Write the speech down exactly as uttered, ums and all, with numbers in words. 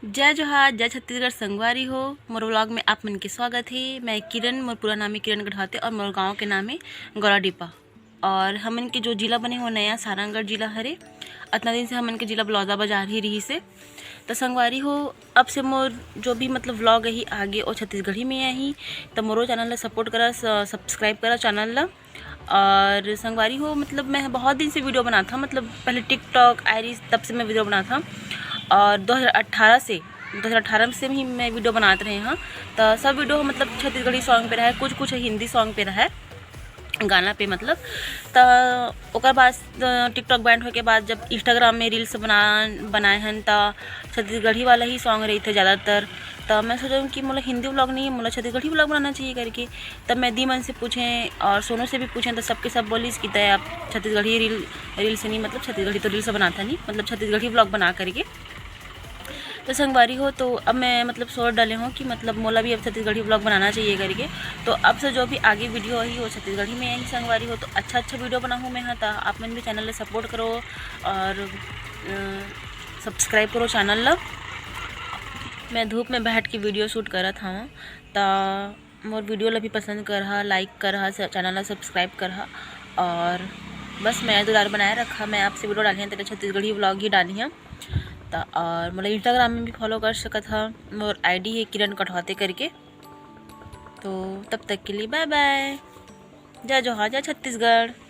जय जोहार, जय छत्तीसगढ़ संगवारी हो। मोर vlog में आप मन के स्वागत हे। मैं किरण, मोर पूरा नाम हे किरण कठौते और मोर गांव के नाम हे गौराडीपा। और हमन के जो जिला बने हे वो नया सारंगढ़ जिला हरे। अतना दिन से हमन के जिला बलौदाबाजार ही रहिस हे। त संगवारी हो, अब से मोर जो भी मतलब vlog आही आगे, वो छत्तीसगढ़ी में आही। त मोरो channel ला support करा, स-, subscribe करा channel ला। और संगवारी हो, मतलब मैं बहुत दिन से video बनाथंव, मतलब पहले TikTok आए रहिस तब से मैं video बनाथंव। और दो हज़ार अठारह से, दो हज़ार अठारह से ही मैं video बनात रहे हंव। त सब video मतलब छत्तीसगढ़ी song पे रहे, कुछ कुछ हिंदी song पे रहे, गाना पे मतलब। त ओकर बाद, अ, TikTok ban होए के बाद जब Instagram में reels बना, बनाए हन, त छत्तीसगढ़ी वाला ही song रहिथे ज़्यादातर। त मैं सोचेंव कि मोला हिंदी vlog नहीं, मोला छत्तीसगढ़ी vlog बनाना चाहिए करके। तब मैं दी मन से पूछेंव और सोनू से भी पूछेंव, त सबके सब बोलिस कि तैं अब छत्तीसगढ़ी reel, reels नहीं, मतलब छत्तीसगढ़ी तो reels बनाथा नहीं, मतलब छत्तीसगढ़ी vlog बना करके। त संगवारी हो, तो अब मैं मतलब सोच डाले हंव कि मतलब मोला भी अब छत्तीसगढ़ी vlog बनाना चाहिए करके। तो अब से जो भी आगे video आही, वो छत्तीसगढ़ी में आही संगवारी हो। तो अच्छा अच्छा video बनाहूं मैं हा, त आप मन भी channel ला support करो और, अ, subscribe करो channel ला। मैं धूप में बैठ के video shoot करत हंव, त मोर video ला भी पसंद करहा, like करहा, स-, channel ला subscribe करहा और बस मया दुलार बनाए रखा। मैं आपसे video डाली हंव, त छत्तीसगढ़ी vlog ही डाली हंव। त और मोला Instagram में भी follow कर सकत हा, मोर ID हे किरण कठौते करके। तो तब तक के लिए bye bye, जय जोहार, जय छत्तीसगढ़।